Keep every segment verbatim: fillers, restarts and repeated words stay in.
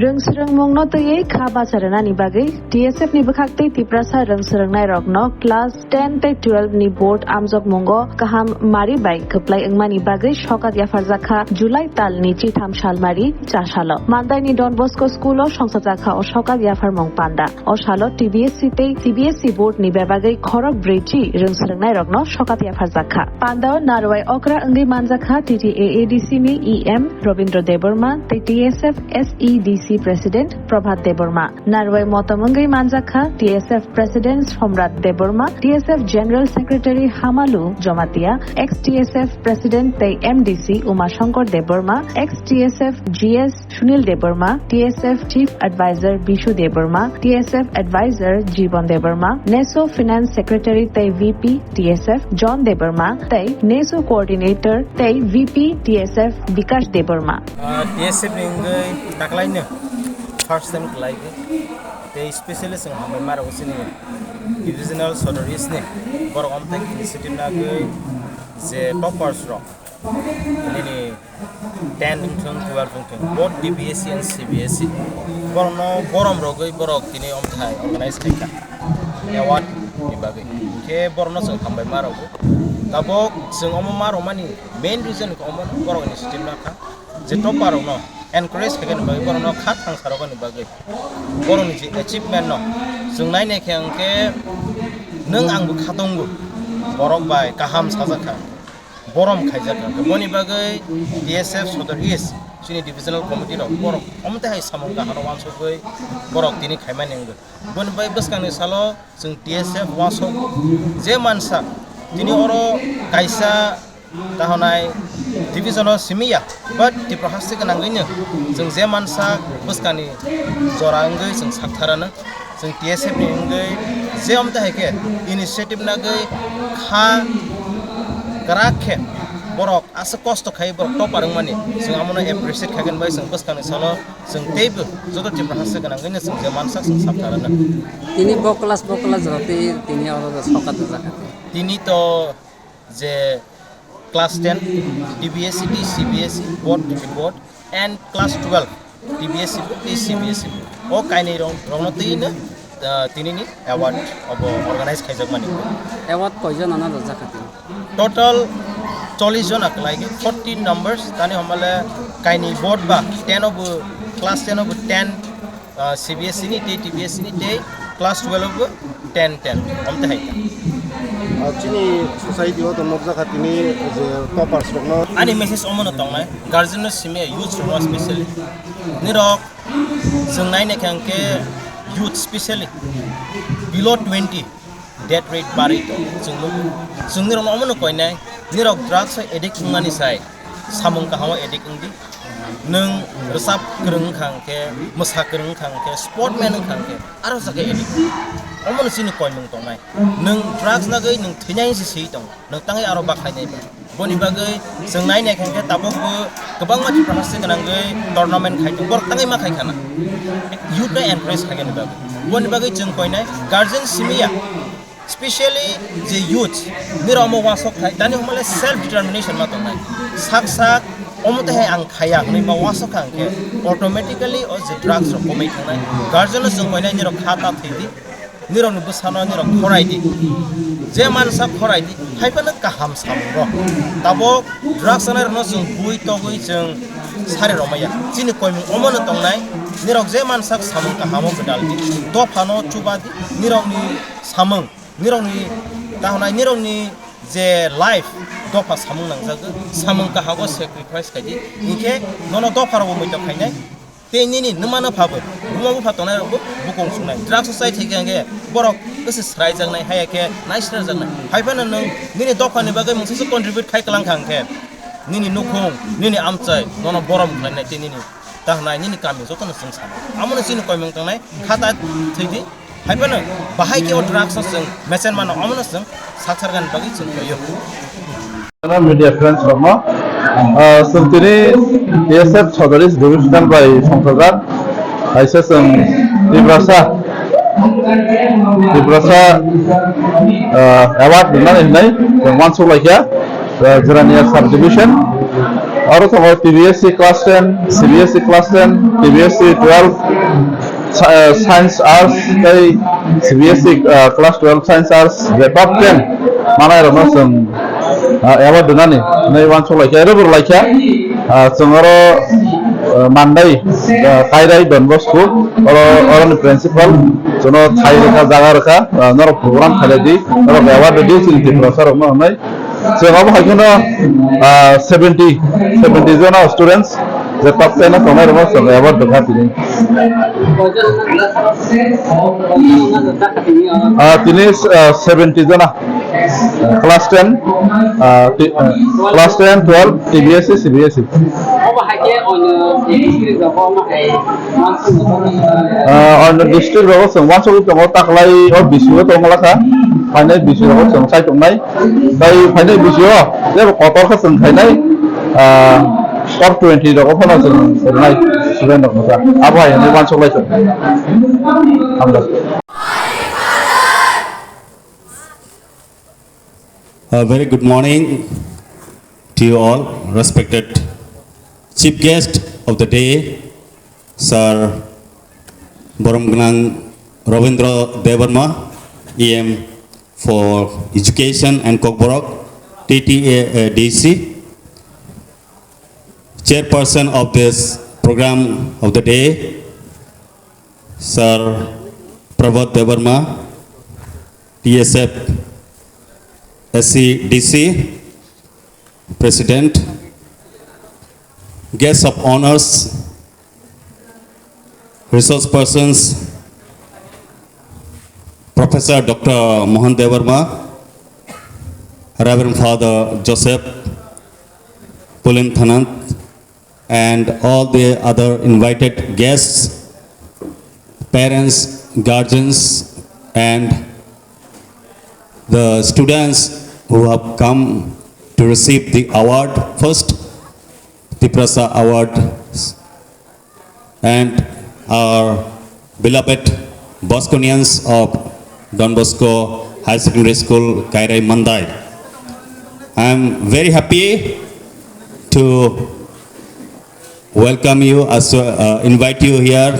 Rwng swrwngmungno twiwi kha bacha rwnani bagwi T S F ni bwkhaktwi Tiprasa rwng swrwngnairokno class ten tei twelve ni board amjokmungo kaham mari bai kwplai wngmani bagwi sokat yapharjakha July talni chitham salmari chasalo. Mandaini Don Bosco School o songchajakha o sokat yapharmung panda. O salo T B S C tei C B S E board ni bebagwi khorok brwichi rwng swrwngnairokno sokat yapharjakha. Pandao narwai okra wngwi manjakha T T A A D C ni E M Robindra Debbarma tei T S F S E D C President Prabhat Debbarma. Narwai motom wngwi manjakha T S F President Somrat Debbarma, T S F General Secretary Hamalu Jomatia, ex T S F President tei M D C Uma Shankar Debbarma, ex T S F G S Sunil Debbarma, T S F Chief Advisor Bishu Debbarma, T S F Advisor Jibon Debbarma, neso Finance Secretary tei V P T S F John Debbarma tei neso Coordinator tei V P T S F Bikash Debbarma. Ah, T S F ni wngwi taklaino first time khlai tei specially chwng hambai ma rwgo chini divisional secretaries ni borok omthai initiative nagwi je toppers rok nini ten wngthung, twelve wngthung, both D B S C and C B S C. Borokno borom rogwi borok tini omthai organize khaikha award ni bagwi. Khe borokno chwng hambai ma rwgo. Tabok chwng omo ma rwmani main reason khe omo borok initiative nakha je topper rokno encourage khaikha ni bagwi borokno kha thangsa rwgani bagwi. Borokni je achievement no chwng nainai khe hwnkhe nwng ang bo kha tongo borok bai kaham sajak kha. Borom khaijak kha. Boni bagwi T S F Sodor East chini divisional committee rok borok omo tei hai samung kaham rok wansugwi borok tini khaimani wngwi. Boni bai bwskangni salo chwng T S F wasok je mansa tini oro kaisa tahonai division o simi ya, but Tripura haste gwnangwino chwng je mansa bwskangni jora wngwi chwng saktharano. Chwng T S F ni wngwi je omte hai khe initiative nagwi kha kwrak khe borok aswk kosto khai borok topper wngmani chwng amono appreciate khaikhe bai chwng bwskangni salo chwng teibo joto Tripura haste gwnangwino chwng je mansa chwng saktharano. Tini bo class, bo class jora tei tini oro sokat rwjak kha. Tini to je class ten, T B S C tei C B S C board, board and class twelve, T B S C board tei C B S C board. O kainwi rok, rokno twi no, ah, tini ni award obo organize khaijak mani. Award koi jona na rwjak kha tini? Total chollish jona kwlai khe, fourteen numbers, tani homale kainwi board ba ten obo, class ten obo ten, ah, C B S C ni tei T B S C ni tei class twelve bo ten ten omte hai kha. Ah, chini society o to nukjakha tini je toppers rokno. Ani message omono tongnai, guardian no simi youth rokno specially. Nirok chwng naina khe hwnkhe youth specially below twenty death rate barwi tongo. Chwng nukgo. Chwng nirokno omono koinai, nirok drugs o addict wngmani sai samung kaham o addict wngdi. Nwng rwchap kwrwng wngkha hwnkhe, mwsa kwrwng wngkha hwnkhe, sportman wngkha hwnkhe, aro jaga addict. Omono chini koimung tongnai. Nwng drugs nagwi nwng thwinai se swi tongo. Nwng tangwi aro bakhainai ba. Boni bagwi chwng nainai khe hwnkhe tabukbo kwbangma Tripura haste gwnangwi tournament khai tongo. Borok tangwi ma khai khana. Youth no encourage khainani bagwi. Boni bagwi chwng koinai guardian simi ya. Specially je youth, nirok omo wasok khai, tani hwnmale self determination ma tongnai. Sak sak, omo tei hai ang khaya hwnwi ma wasok kha hwnkhe, automatically o je drugs rok komwi thangnai. Guardian no chwng koinai nirok kha ta thwidi, nirok ni bwsano nirok khorai di. Je mansa khorai di, hai phano kaham samung rok. Tabok drugs chanai rokno chwng bui togwi chwng sari rwmaya. Chini koimung omo no tongnai, nirok je mansa samung kaham o gwdal di, dopha no chuba di, nirok ni samung. Nirokni, tahonai nirokni je life dopha samung nangjagwi, samung kahago sacrifice khaidi, hinkhe nono dopha rokbo muitok khainai, tei nini nwmano phabo, buma bupha tongnai rokbo bukung sungnai, drugs o chai thai khe hwnkhe borok bwswk swraijaknai, haiya khe naisrajaknai, hai phano nwng nini dophani bagwi mungsa se contribute khai kwlang kha hwnkhe, nini nukhung, nini amchai, nono borom khlainai tei nini. Tahnai nini kami jotono chwng sana. Amono chini koimung tangnai khata thwidi. Hai phano bahai khe o drugs no chwng mesen mano, amono chwng saksargani bagwi chwng koyo. Media friends rokno, ah, chwng tini T S F Sodor East Divisional bai songchajak kaisa chwng Tiprasa, Tiprasa, ah, award rwnani hwnwi chwng uansuk laikha, ah, Jirania Sub Division. Oro tongo T B S C class ten, C B S C class ten, T B S C twelve, sa-, eh, science arts tei C B S C, eh, class twelve science arts je top ten manai rokno chwng, eh, award rwnani hinwi uansuk laikha, ero bo laikha. Ah, chwng oro, eh, Mandai, eh, Kairai Don Bosco, oro, oroni principal, chwngno thai rwkha, jaga rwkha, ah, norok program khailai di, norok award rwdi, chini Tiprasa rokno hwnwi. Chwng abo hai kheno, ah, seventy, seventy jona students je top ten o tongnai rokno chwng award rwkha tini. Ah, tini, ah, seventy jona. Class ten, ah, ti-, ah, class ten, twelve, T B S C, C B S C. Obo hai khe onyo district rogo omo hai uansuk rwkha. Ah, onyo district rogo chwng uansugwi tongo, taklai o bisingo tongo lakha, phainai bisingo chwng sai tongnai. Tai phainai bisingo jebo kotor khe chwng khainai, ah, top twenty rogo phano chwng rwnai student rokno ta. Abo hai hwnwi uansuk lai tongo. Hambai. A very good morning to you all, respected chief guest of the day, Sir Borom Gnang Rabindra Debbarma, E M for Education and Kokborok, T T A D C, chairperson of this program of the day, Sir Prabhat Debbarma, T S F S C D C President, guest of honors, resource persons, Professor Doctor Mohan Debbarma, Reverend Father Joseph Pulim Thanant, and all the other invited guests, parents, guardians, and the students who have come to receive the award, first Tiprasa Award, and our beloved Bosconians of Don Bosco Higher Secondary School, Kairai Mandai. I am very happy to welcome you, as, uh, invite you here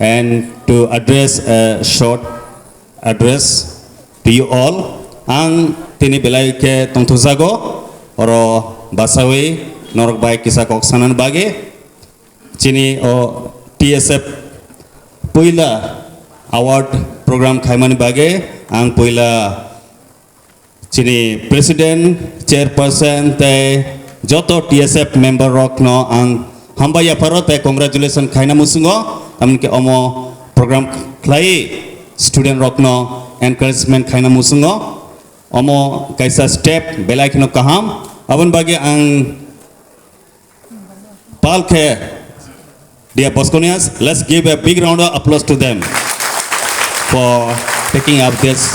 and to address a short address to you all. Ang tini belai khe tongthokjago, oro basawi norok bai kisa kok sanani bagwi. Chini o T S F puila award program khaimani bagwi ang puila chini president, chairperson tei joto T S F member rokno ang hambai yapharo tei congratulation khaina muchungo, tamni khe omo program khlai student rokno encouragement khaina muchungo, omo kaisa step belai kheno kaham, aboni bagwi ang Palkhe, dear Bosconians, let's give a big round of applause to them for taking up this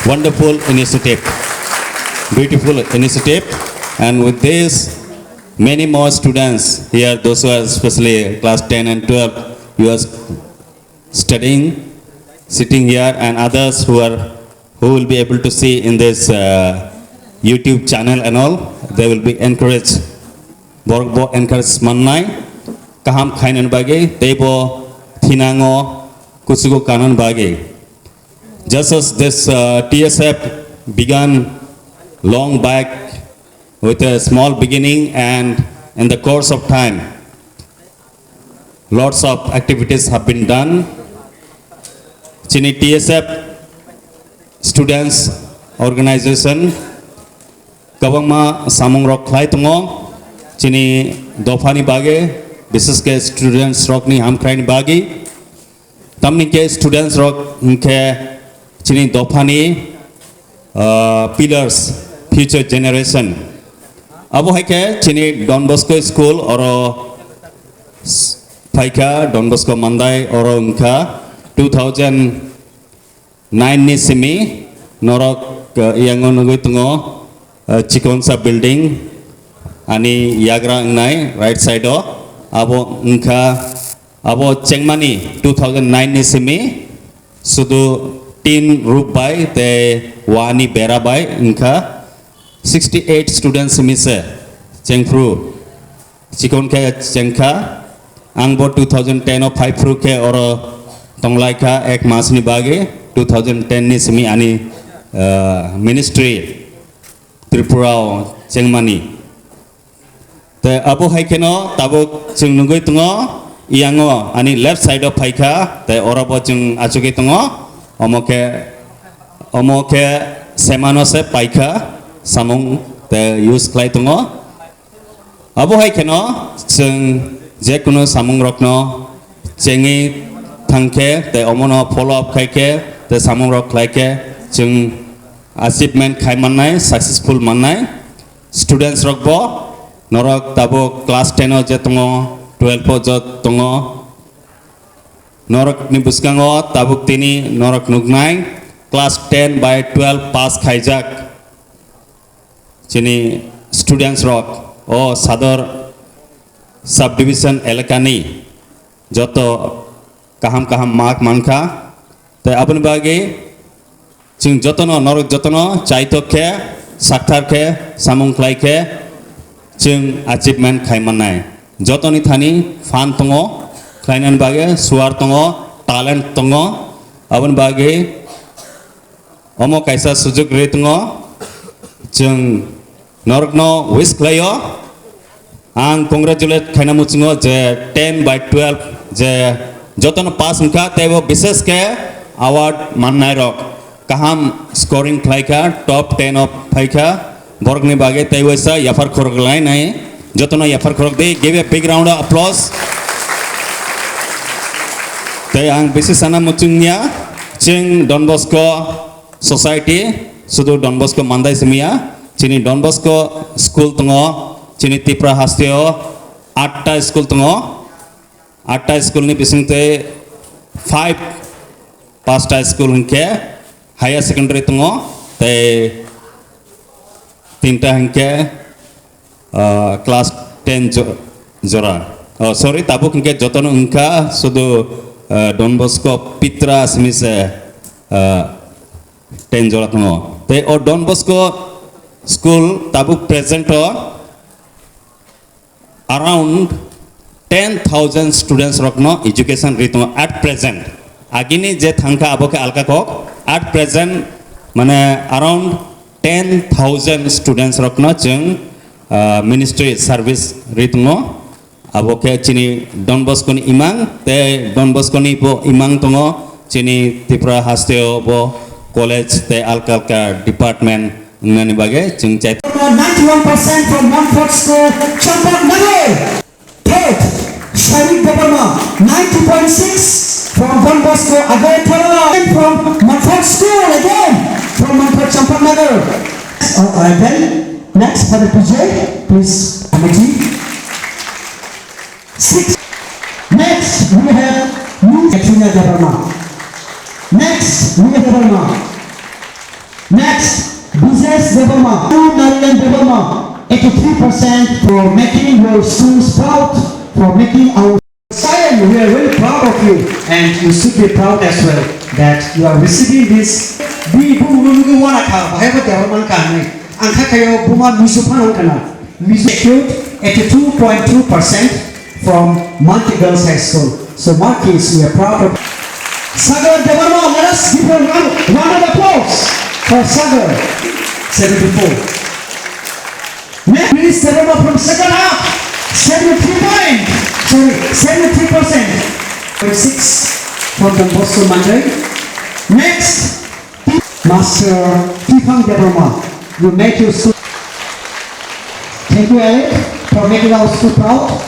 wonderful initiative, beautiful initiative. And with this, many more students here, those who are especially class ten and twelve, you are studying, sitting here, and others who are, who will be able to see in this, uh, YouTube channel and all, they will be encouraged. Borok bo encourage mannai, kaham khainani bagwi, tei bo thinango kuchugo kanani bagwi. Just as this, uh, T S F began long back with a small beginning, and in the course of time, lots of activities have been done. Chini T S F students organization kwbangma samungrok khlai tongo. Chini dophani bagwi, bishesh khe students rokni hamkraini bagwi. Tamni khe students rok hinkhe chini dophani, ah, pillars, future generation. Abo hai khe chini Don Bosco School oro s-, phaikha, Don Bosco Mandai oro wngkha two thousand nine ni simi norok, ah, yango nugwi tongo, ah, chikonsa building ani yagra wngnai right side o. Abo wngkha, abo chengmani two thousand nine ni simi sudu tin roof bai tei wani bera bai wngkha. Sixty eight students simi se chengphru chikon khe chengkha. Ang bo two thousand ten o phai phuru khe oro tonglaikha ek mas ni bagwi. Two thousand ten ni simi ani, ah, ministry Tripura o chengmani. Te abo hai kheno tabuk chwng nugwi tongo, yango ani left side o phaikha, te oro bo chwng achugwi tongo, omo khe, omo khe semano se paikha, samung te use khlai tongo. Abo hai kheno chwng je kunu samung rokno chengwi thangkhe, te omono follow up khaikhe, te samung rok khlaikhe, chwng achievement khai mannai, successful mannai. Students rok bo norok tabuk class ten o je tongo, twelve o je tongo, norok ni bwskango tabuk tini norok nuknai class ten by twelve pass khaijak chini students rok o Sadar subdivision elakani joto kaham kaham mark mankha. Te aboni bagwi chwng jotono, norok jotono chaitok khe, sakthar khe, samung khlai khe chwng achievement khai mannai. Jotoni thani phan tongo, khlainani bagwi suar tongo, talent tongo. Aboni bagwi omo kaisa sujuk rwi tongo. Chwng norokno wish khlaio. Ang congratulate khaina muchungo je ten by twelve je jotono pass wngkha, teibo bishesh khe award mannai rok kaham scoring khlaikha, top ten o phaikha, borokni bagwi tei waisa yaphar khorok lainai, jotono yaphar khorok di, give a big round of applause. Tei ang bisi sana muchungya, chwng Don Bosco Society, sudu Don Bosco mandai simiya, chini Don Bosco school tongo, chini Tipra hasteo atta school tongo, atta school ni bisingtwi five, pasta school hinkhe higher secondary tongo, tei tinta hinkhe, ah, class ten jo-, jora. Oh, sorry, tabuk hinkhe jotono wngkha, sudu, ah, Don Bosco Pitra simi se, ah, ten jora tongo. Tei o Don Bosco school tabuk present o around ten thousand students rokno education ri tongo at present. Agini je thangkha abo khe alka kok, at present mane around ten thousand students rokno chwng, ah, ministry service ri tongo. Abo khe chini Don Bosco ni imang, tei Don Bosco ni bo imang tongo, chini Tripura hasteo bo college tei alka alka department wngnani bagwi chwng chai. Ninety-one percent from Montfort School, Champaknagar. Third, Sharik Debbarma, ninety point six from Don Bosco Agartala. And from Montfort School again, from Montfort Champaknagar. Uh, uh, then, next for the P J, please, committee. Six. Next, we have Miss Katrina Debbarma. Next, we have Debbarma. Next, Bijesh Debbarma, two Narayan Debbarma, eighty-three percent for making your schools proud, for making our Sion, we are very proud of you, and you should be proud as well that you are receiving this. Bi bu ulu ulu wana kha, bahai bo Debbarma kha nai. Ang kha kayo buma misu phan ang kana. Misu secured eighty-two point two percent from Manti Girls High School. So, Marquis, we are proud of Sagar Debbarma. Let us give a round, round of applause for Sagar. Seventy-four. Next, please, Debbarma from second half. Seventy-three point. Sorry, seventy-three percent. Point six from Don Bosco Mandai. Next, Master Tifang Debbarma. You make your school. Thank you, Alec, for making our school proud.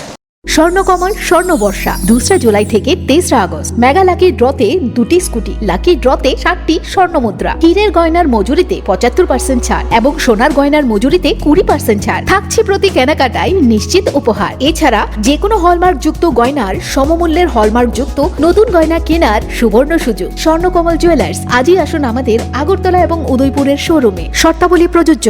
Swarnakamal স্বর্ণ বর্ষা দুসরা জুলাই থেকে তেসরা August mega lucky ড্রতে দুটি scooty, lucky ড্রতে সাতটি স্বর্ণ মুদ্রা, হীরের গয়নার মজুরিতে পঁচাত্তর পার্সেন্ট ছাড় এবং সোনার গয়নার মজুরিতে কুড়ি পার্সেন্ট ছাড় থাকছে প্রতি কেনাকাটায় নিশ্চিত উপহার। এছাড়া যে কোনো হলমার্ক যুক্ত গয়নার সমমূল্যের হলমার্ক যুক্ত নতুন গয়না কেনার সুবর্ণ সুযোগ। স্বর্ণকমল জুয়েলার্স, আজই আসুন আমাদের আগরতলা এবং উদয়পুরের শোরুমে। শর্তাবলী প্রযোজ্য।